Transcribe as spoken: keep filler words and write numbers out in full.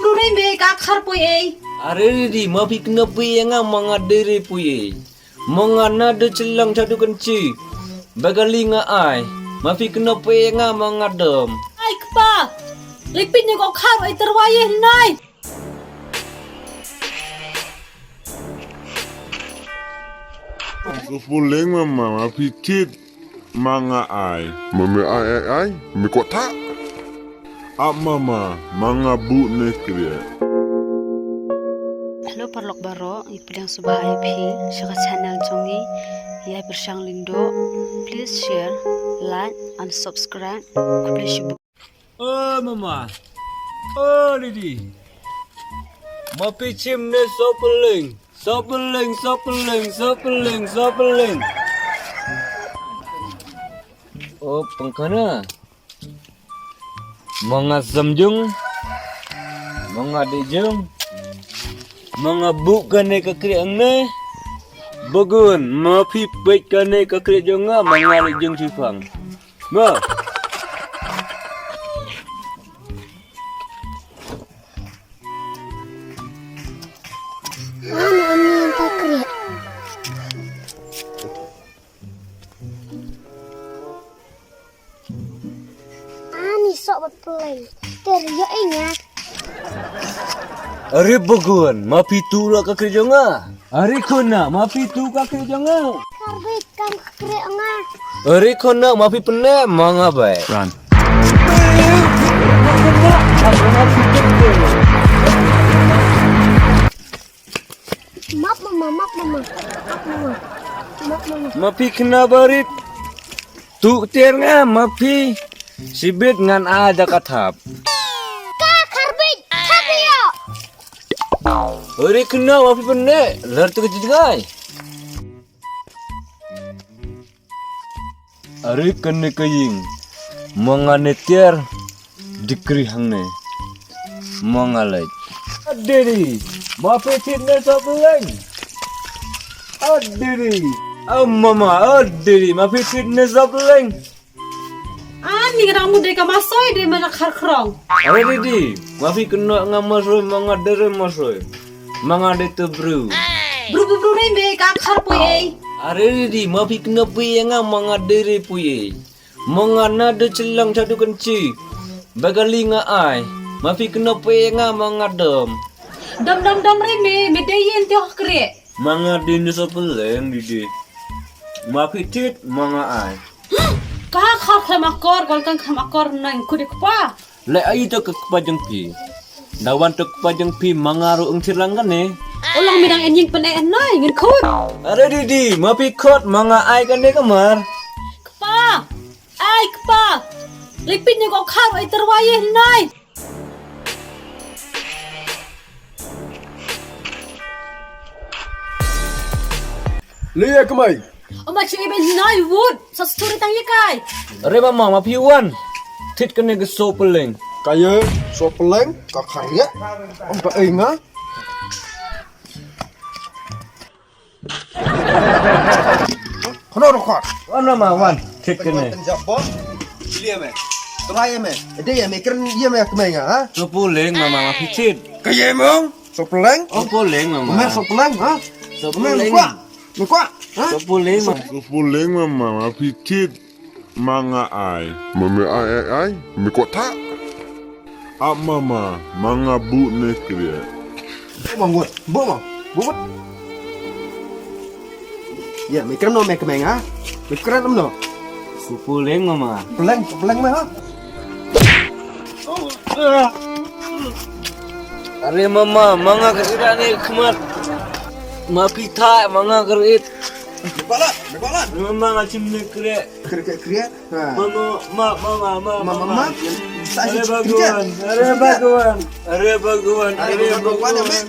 Puri me ka khar poi ei. Are didi, ma phi kynnoh poi ïa nga ma nga dei re poi ei. Ma nga na dei chilang cha du kan chi. Ba ka li nga ai. Ma phi kynnoh poi ïa nga ma nga dom. Ai kpa. Lipit ne ko khar ei terwa ye nai. Ka puleng mama, ma phi thied ma nga ai. Ma me ai ai ai, me kwah thah. Ap mama, ma nga buh ne kriah. Hello paralok baroh, ngi pdiang sngewbha ïa phi sha ka channel jong ngi, ïa pyrshang lyngdoh. Please share, like and subscribe. Khublei shibun. Oh mama. Oh didi. Ma phi chim ne sopeleng. Sopeleng, sopeleng, sopeleng, sopeleng. Oh pengkana. Ma nga samjung. Ma nga dei jung. Ma nga buh kane ka kriah ngne. Bagun, ma phi peit kane ka kriah jong nga, ma nga dei jung shipang. Ma. Ani, ani, ang kakriah. Ani, sok ba peleng. Ter, yo, ingat. Are bagun, ma phi tuh la ka kriah jong nga. Are khun na, ma phi tuh ka kriah jong nga. Karbit, kam ka kriah nga. Are khun na, ma phi pyneh ma nga bai. Run. Map mama, map mama. Map mama. Map mama. Ma phi khynnah barit. Tuh ter nga ma phi. Shibit ngan ai da ka thap. Ka kharbit, thap ïa. Hori kena ma phi pyneh, lar tu ka jingïai. Are kane ka ïing, ma nga ne tiar, dikri hangne. Ma nga leit. Adiri, ma phi thied ne sopeleng. Adiri, a mama, adiri, ma phi thied ne sopeleng. Ani ngi dang mut dei ka masoi dei ma la khar khrong. Are didi, ma phi kynnoh nga masoi, ma nga dei re masoi. Ma nga dei te bru. Bru bru bru dei me ka khar poi ei. Are didi, ma phi kynnoh poi ei nga ma nga dei re poi ei. Ma nga na dei chilang cha du kan chi. Ba ka li nga ai. Ma phi kynnoh poi ei nga ma nga dom. Dom dom dom re me, me dei ïen te hok re. Ma nga dei ne sopeleng didi. Ma phi thied ma nga ai. Ka khar khlem akor, kol kan khlem akor nang ku dei kpa. Leh ai to ka kpa jong phi. Da wan to kpa jong phi ma nga ruh ong thir lang kane. Ulang midang en ïing pyneh en nai ngin khot. Are didi, ma phi khot ma nga ai kane ka mar. Kpa, ai kpa. Lipit ne ko khar ai terwa ye nai. Liya kemai. Oma chui ben nai wut. Sa story tang ye kai. Are mama, ma phi wan. Thied kane ka sopeleng. Ka ye sopeleng, ka khariah. Om ba ei nga. Kono rokor. Wan mama, wan. Thied kane. Liya me. Try me. Ede ye me kren ye me kemai nga, ha? Sopeleng mama, ma phi thied. Ka ye mong. Sopeleng? Sopeleng mama. Me sopeleng, ha? Sopeleng. Me kwa. Me kwa. Ha? Sopeleng mama. Sopeleng mama, ma phi thied. Ma nga ai. Ma me ai ai ai, me kwah thah. Ap mama, ma nga buh ne kriah. Bo ma ngut, bo ma, bo ma. Ya, me kren no me kemeng ha? Me kren no. Sopeleng mama. Peleng, peleng me ha? Are mama, ma nga kyrït ne khmat. Ma phi thah, ma nga kyrït. Bala, bala. Mama nga chim ne kriah. Kriah, kriah. Ha. Mama, ma, mama, ma, mama, mama. Are Bhagwan, are Bhagwan, are Bhagwan, are Bhagwan.